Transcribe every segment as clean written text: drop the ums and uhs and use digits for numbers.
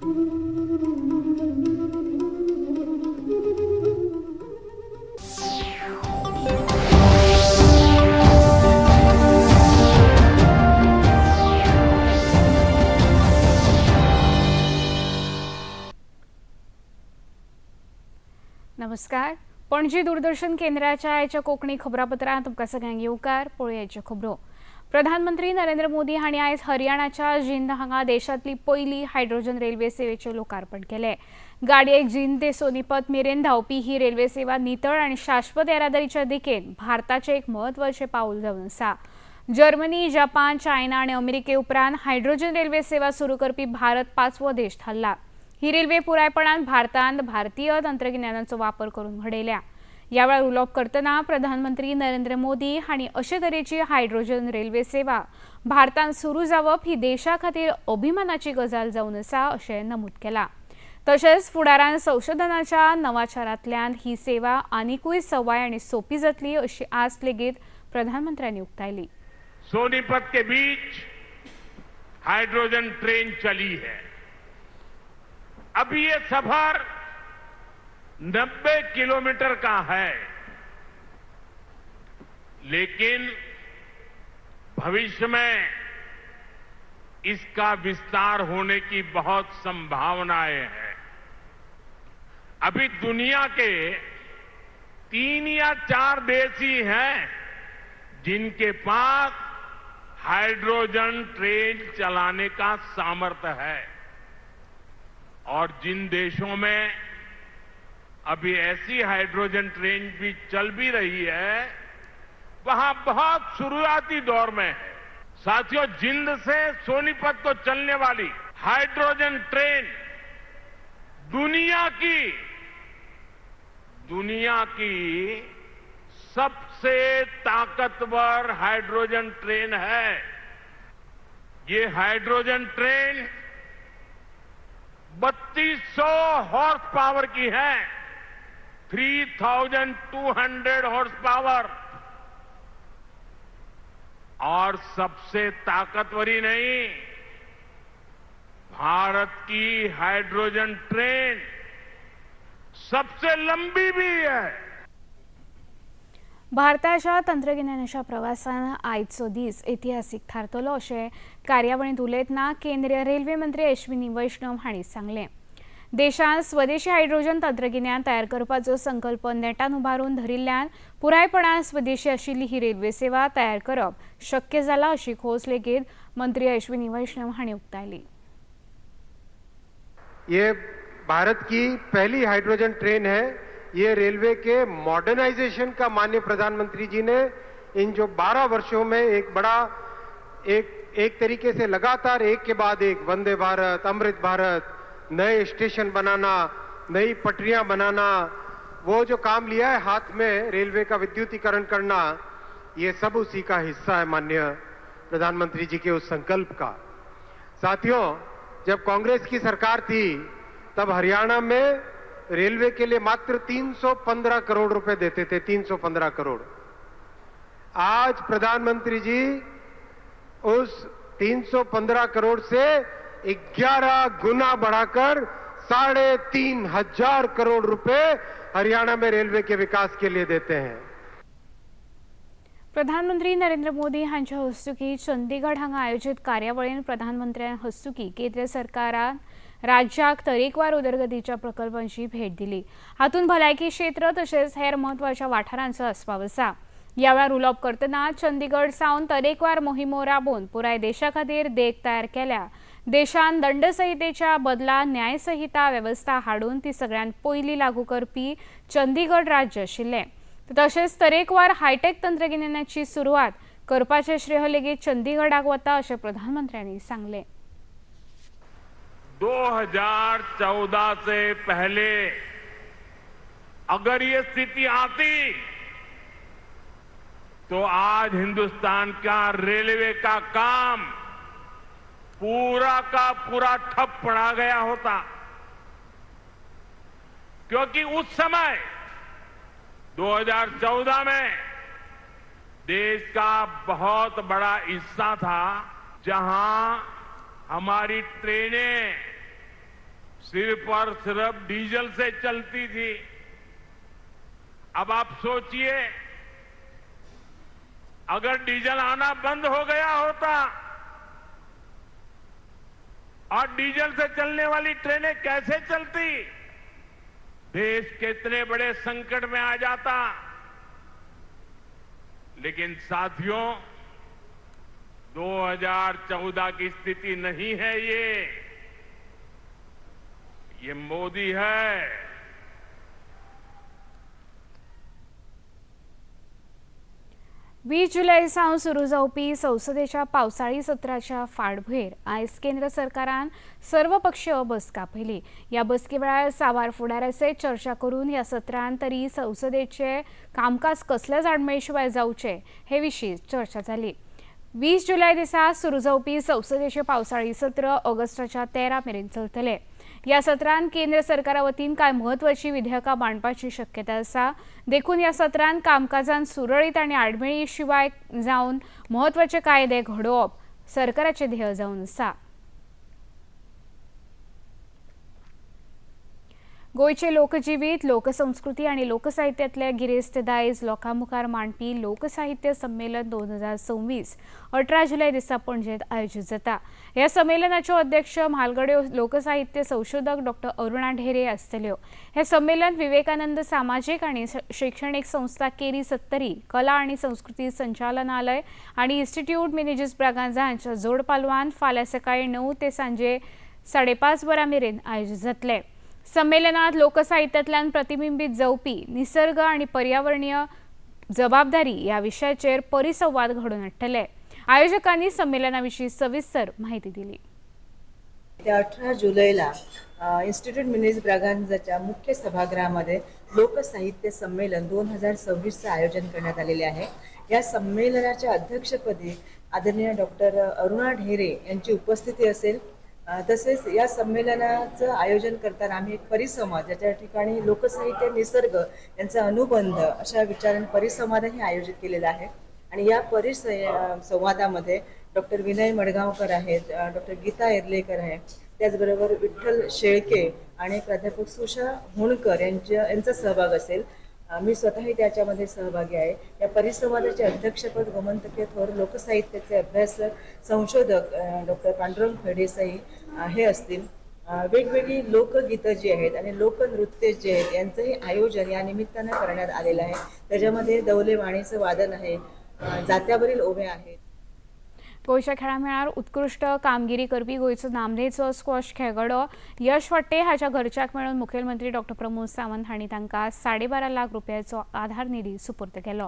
नमस्कार. पणजी दूरदर्शन केंद्राच्या आयच्या कोंकणी खबरापत्रांत तुमकां सगळ्यांक येवकार. पळोवया खबरो. प्रधानमंत्री नरेंद्र मोदी हांणी आयज हरियाणाच्या जिंद हांगा देशांतली पयली हायड्रोजन रेल्वे सेवेचें लोकार्पण केलें. गाडयेक जिंद ते सोनीपत मेरेन धांवपी ही रेल्वे सेवा नितळ आनी शाश्वत येरादारीच्या दिकेन भारताचें एक म्हत्वाचें पावल जावन आसा. जर्मनी, जपान, चायना आनी अमेरिके उपरांत हायड्रोजन रेल्वे सेवा सुरू करपी भारत पांचवो देश थारला. ही रेल्वे पुरायपणान भारतांत भारतीय तंत्रगिन्यानाचो वापर करून घडयल्या. ह्या वेळार उलोवप करतना प्रधानमंत्री नरेंद्र मोदी हांणी अशे तरेची हायड्रोजन रेल्वे सेवा भारतांत सुरू जावप ही देशा खातीर अभिमानाची गजाल जावन आसा अशें नमूद केलां. तशेंच फुडारान संशोधनाच्या नवाचारांतल्यान ही सेवा आनिकूय सवाय आनी सोपी जातली अशी आस्त लेगीत प्रधानमंत्र्यांनी उक्तायली. Sonipat K beach hydrogen train चली है. अभी ये सफर 90 किलोमीटर का है, लेकिन भविष्य में इसका विस्तार होने की बहुत संभावनाएं हैं. अभी दुनिया के 3 या 4 देश ही हैं जिनके पास हाइड्रोजन ट्रेन चलाने का सामर्थ्य है और जिन देशों में अभी ऐसी हाइड्रोजन ट्रेन भी चल भी रही है, वहां बहुत शुरुआती दौर में है. साथियों, जिंद से सोनीपत को चलने वाली हाइड्रोजन ट्रेन दुनिया की सबसे ताकतवर हाइड्रोजन ट्रेन है. ये हाइड्रोजन ट्रेन 3200 हॉर्स पावर की है, 3200 हॉर्स पावर. और सबसे ताकतवरी नहीं, भारत की हाइड्रोजन ट्रेन सबसे लंबी भी है. भारताच्या तंत्रगिन्यानाच्या प्रवासान आयचो दीस इतिहासीक थारतलो अशें कार्यावळींत उलयतना केंद्रीय रेल्वे मंत्री अश्विनी वैष्णव हांणी सांगलें. देशांत स्वदेशी हायड्रोजन तंत्रगिन्यान तयार करपाचो संकल्प नेटान उबारून धरिल्ल्यान पुरायपणान स्वदेशी आशिल्ली ही रेल्वे सेवा तयार करप शक्य जाला अशी खोस लेगीत मंत्री अश्विनी वैष्णव हांणी उक्तायली. ये भारत की पहली हाइड्रोजन ट्रेन है. ये रेलवे के मॉडर्नाइजेशन का माननीय प्रधानमंत्री जी ने इन जो 12 वर्षों में एक बड़ा एक एक तरीके से लगातार एक के बाद एक वंदे भारत, अमृत भारत, नए स्टेशन बनाना, नई पटरियां बनाना, वो जो काम लिया है हाथ में, रेलवे का विद्युतीकरण करना, ये सब उसी का हिस्सा है, माननीय प्रधानमंत्री जी के उस संकल्प का. साथियों, जब कांग्रेस की सरकार थी तब हरियाणा में रेलवे के लिए मात्र 315 करोड़ रुपए देते थे, 315 करोड़. आज प्रधानमंत्री जी उस 315 करोड़ से 11 गुना बढ़ाकर 3500 करोड़ रुपए हरियाणा में रेलवे के विकास के लिए देते हैं. प्रधानमंत्री नरेंद्र मोदी हांच्या हस्तुकी चंदीगड हांगा आयोजीत कार्यावळीन प्रधानमंत्र्यां हस्तुकी केंद्र सरकारान राज्याक तरेकवार उदरगतीच्या प्रकल्पांची भेट दिली. हातूंत भलायकी क्षेत्र तशेंच हेर म्हत्वाच्या वाठारांचो आस्पाव आसा. ह्या वेळार उलोवप करतना चंदीगड सावन तरेकवार मोहिमो राबोवन पुराय देशा खातीर देख तयार केल्या. देशान दंडसंहितेच्या बदला न्यायसंहिता वेवस्था हाडून ती सगळ्यांत पयली लागू करपी चंदीगड राज्य आशिल्लें. तशेंच तरेकवार हायटेक तंत्रगिन्यानाची सुरवात करपाचें श्रेय लेगीत चंदीगडाक वता अशें प्रधानमंत्र्यांनी सांगलें. 2014 से पहले अगर ये स्थिति आती तो आज हिंदुस्तान का रेलवे का काम पूरा का पूरा ठप पड़ा गया होता, क्योंकि उस समय 2014 में देश का बहुत बड़ा हिस्सा था जहां हमारी ट्रेनें सिर्फ और सिर्फ डीजल से चलती थी। अब आप सोचिए, अगर डीजल आना बंद हो गया होता और डीजल से चलने वाली ट्रेनें कैसे चलती, देश कितने बड़े संकट में आ जाता। लेकिन साथियों, 2014 की स्थिति नहीं है ये मोदी है। 20 जुलय सावन सुरू जावपी संसदेच्या पावसाळी सत्राच्या फाटभुंयेर आयज केंद्र सरकारान सर्वपक्षीय बसका आपयली। ह्या बसके वेळार साबार फुडाऱ्यां सयत चर्चा करून ह्या सत्रांत तरी संसदेचे कामकाज कसल्याच आडमेळी शिवाय जावचें हे विशीं चर्चा जाली। 20 जुलय दिसा सुरू जावपी संसदेचे पावसाळी सत्र ऑगस्टाच्या 13 मेरेन चलतले। ह्या सत्रांत केंद्र सरकारा वतीन कांय म्हत्वाची विधेयकां मांडपाची शक्यता आसा, देखून ह्या सत्रांत कामकाजान सुरळीत आनी आडमेळी शिवाय जावन म्हत्वाचे कायदे घडोवप सरकाराचें ध्येय जावन आसा। गोंयचे लोकजिवीत, लोकसंस्कृती आनी लोकसाहित्यांतले गिरेस्त दायज लोकां मुखार मांडपी लोकसाहित्य संमेलन 2026 18 जुलय दिसा पणजेंत आयोजीत जाता। ह्या संमेलनाच्यो अध्यक्ष म्हालगड्यो लोकसाहित्य संशोधक डॉ अरुणा ढेरे आसतल्यो। हें संमेलन विवेकानंद सामाजीक आनी शैक्षणीक संस्था केरी सत्तरी कला आनी संस्कृती संचालनालय आनी इन्स्टिट्यूट मिनेजीस ब्रागांझा हांच्या जोडपालवान फाल्यां सकाळीं 9 ते सांजे 5:30 वरां मेरेन आयोजीत जातलें। संमेलनात लोकसाहित्यांतल्यान प्रतिबिंबीत जावपी निसर्ग आनी पर्यावरणीय जबाबदारी ह्या विशयाचेर परिसंवाद घडोवन हाडटले। आयोजकांनी संमेलना विशीं सविस्तर म्हायती दिली। त्या 18 जुलैला इन्स्टिट्यूट मिनेज ब्रागांझाच्या मुख्य सभागृहामध्ये लोकसाहित्य संमेलन 2026चं आयोजन करण्यात आलेले आहे। या संमेलनाच्या अध्यक्षपदी आदरणीय डॉक्टर अरुणा ढेरे यांची उपस्थिती असेल। तसेच या संमेलनाचं आयोजन करताना आम्ही एक परिसंवाद, ज्याच्या ठिकाणी लोकसाहित्य निसर्ग यांचा अनुबंध अशा विचारांनी परिसंवादही आयोजित केलेला आहे। आणि या परिसंवादामध्ये डॉक्टर विनय मडगावकर आहेत, डॉक्टर गीता एर्लेकर आहे, त्याचबरोबर विठ्ठल शेळके आणि प्राध्यापक सुषा होणकर यांचा सहभाग असेल। मी स्वतःही त्याच्यामध्ये सहभागी आहे। या परिसंवादाचे अध्यक्षपद गोमंतकीय थोर लोकसाहित्याचे अभ्यासक संशोधक डॉक्टर पांडुरंग फळदेसाई हे असतील। वेगवेगळी लोकगीतं जी आहेत आणि लोकनृत्य जे आहेत यांचंही आयोजन या निमित्तानं करण्यात आलेलं आहे। त्याच्यामध्ये दौले वाणीचं वादन आहे, जात्यावरील ओव्या आहेत। गोंयच्या खेळां मेळार उत्कृश्ट कामगिरी करपी गोंयचो नामनेचो स्क्वॉश खेळगडो यश फट्टे हाच्या घरच्याक मेळून मुखेलमंत्री डॉक्टर प्रमोद सावंत हांणी तांकां 12.5 लाख रुपयाचो आधार निधी सुपूर्द केलो।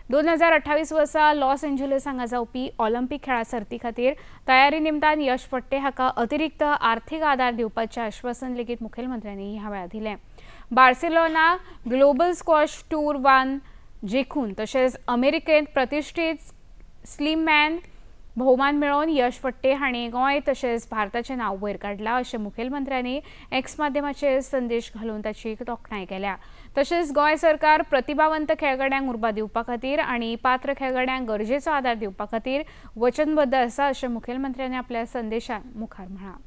2028 वर्सा लॉस एंजलिस हांगा जावपी ऑलिम्पिक खेळां सर्ती खातीर तयारी निमतान यश फट्टे हाका अतिरिक्त आर्थीक आदार दिवपाचें आश्वासन लेगीत मुखेलमंत्र्यांनी ह्या वेळार दिलें। बार्सिलोना ग्लोबल स्क्वॉश टूर 1 जिखून तशेंच अमेरिकेंत प्रतिश्ठीत स्लिममॅन भोवमान मेळोवन यश फट्टे हांणी गोंय तशेंच भारताचें नांव वयर काडलां अशें मुखेलमंत्र्यांनी एक्स माध्यमाचेर संदेश घालून ताची तोखणाय केल्या। तशेंच गोंय सरकार प्रतिभावंत खेळगड्यांक उर्बा दिवपा खातीर आनी पात्र खेळगड्यांक गरजेचो आदार दिवपा खातीर वचनबद्ध आसा अशें मुखेलमंत्र्यांनी आपल्या संदेशांत मुखार म्हळां।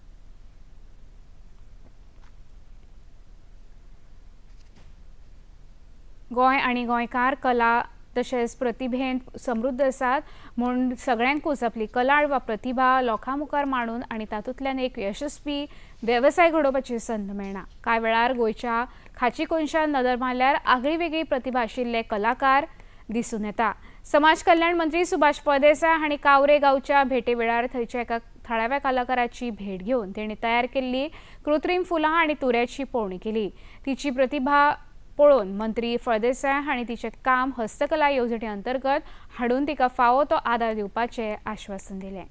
गोंय आनी गोंयकार कला तशेंच प्रतिभेन समृद्ध आसात म्हूण सगळ्यांकूच आपली कला वा प्रतिभा लोकां मुखार मांडून आनी तातूंतल्यान एक यशस्वी वेवसाय घडोवपाची संद मेळना। कांय वेळार गोंयच्या खाची कोनशान नदर मारल्यार आगळी वेगळी प्रतिभा आशिल्ले कलाकार दिसून येता। समाज कल्याण मंत्री सुभाष फळदेसाय हांणी कावरे गांवच्या भेटे वेळार थंयच्या एका थळाव्या कलाकाराची भेट घेवन तेणी तयार केल्ली कृत्रीम फुलां आनी तुऱ्याची पळोवणी केली। तिची प्रतिभा पळोवन मंत्री फळदेसाय हांणी तिचें काम हस्तकला येवजणे अंतर्गत हाडून तिका फावो तो आदार दिवपाचें आश्वासन दिलें।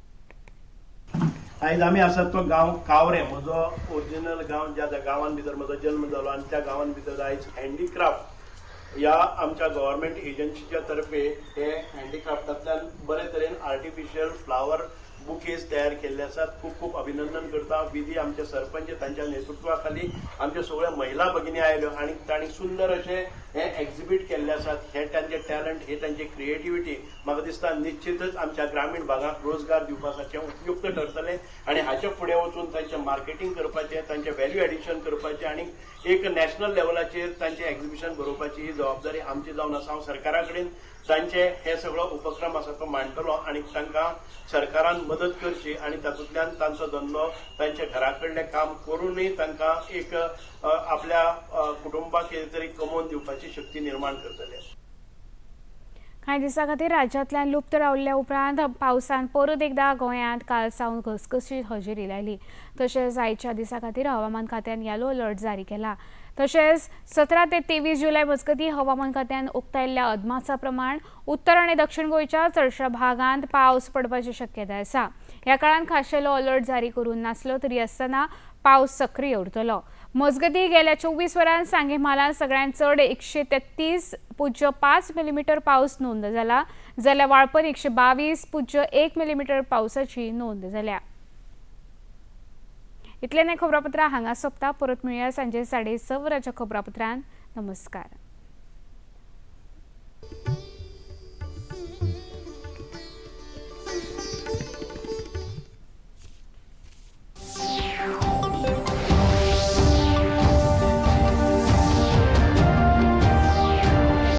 आयज आमी आसात तो गांव कावरे, म्हजो ओरिजिनल गांव, ज्या गांवान भितर म्हजो जल्म जालो आनी त्या गांवान भितर आयज हँडीक्राफ्ट ह्या आमच्या गव्हर्मेंट एजन्सीच्या तर्फे हे हँडीक्राफ्टांतल्यान बरे तरेन आर्टिफिशियल फ्लावर बुकेज तयार केल्ले आसात. खूब खूब अभिनंदन करता. विधी आमचे सरपंच तांच्या नेतृत्वा खाली आमच्यो सगळ्यो महिला भगिनी आयल्यो आनी तांणी सुंदर अशें हे एक्झिबीट केल्ले आसात. हे तांचे टॅलंट, हे तांची क्रिएटिविटी म्हाका दिसता निश्चितच आमच्या ग्रामीण भागाक रोजगार दिवपासाचें उपयुक्त ठरतलें आनी हाचे फुडें वचून तांचें मार्केटींग करपाचें, तांचें व्हॅल्यू एडिशन करपाचें आनी एक नॅशनल लेवलाचेर तांचें एक्झिबिशन भरोवपाची ही जबाबदारी आमची जावन आसा. हांव सरकारा कडेन तांचे हे सगळो उपक्रम आसा तो मांडटलो आनी तांकां सरकारान मदत करची आनी तातूंतल्यान तांचो धंदो, तांच्या घरा कडलें काम करूनय तांकां एक आपल्या कुटुंबाक कितें तरी कमोवन दिवपाची शक्ती निर्माण करतले. कांय दिसां खातीर राज्यांतल्यान लुप्त रावल्ल्या उपरांत पावसान परत एकदा गोंयांत काल सावन घसघशीत हजेरी लायली. तशेंच आयच्या दिसा खातीर हवामान खात्यान येलो अलर्ट जारी केला. तशेंच 17 ते 23 जुलय मजगतीं हवामान खात्यान उक्तायल्ल्या अदमासा प्रमाण उत्तर आनी दक्षिण गोंयच्या चडशा भागांत पावस पडपाची शक्यताय आसा. ह्या काळांत खाशेलो अलर्ट जारी करूंक नासलो तरी आसतना पावस सक्रीय उरतलो. मजगतीं गेल्या 24 वरांत सांगें म्हालांत सगळ्यांत चड 133.5 मिलीमीटर पावस नोंद जाला, जाल्यार वाळपय 122.1 मिलीमीटर पावसाची नोंद जाल्या. इतलें खबरापत्रां हांगा सोंपता. परत मेळया सांजे 6:30 वरांच्या खबरापत्रांत. नमस्कार.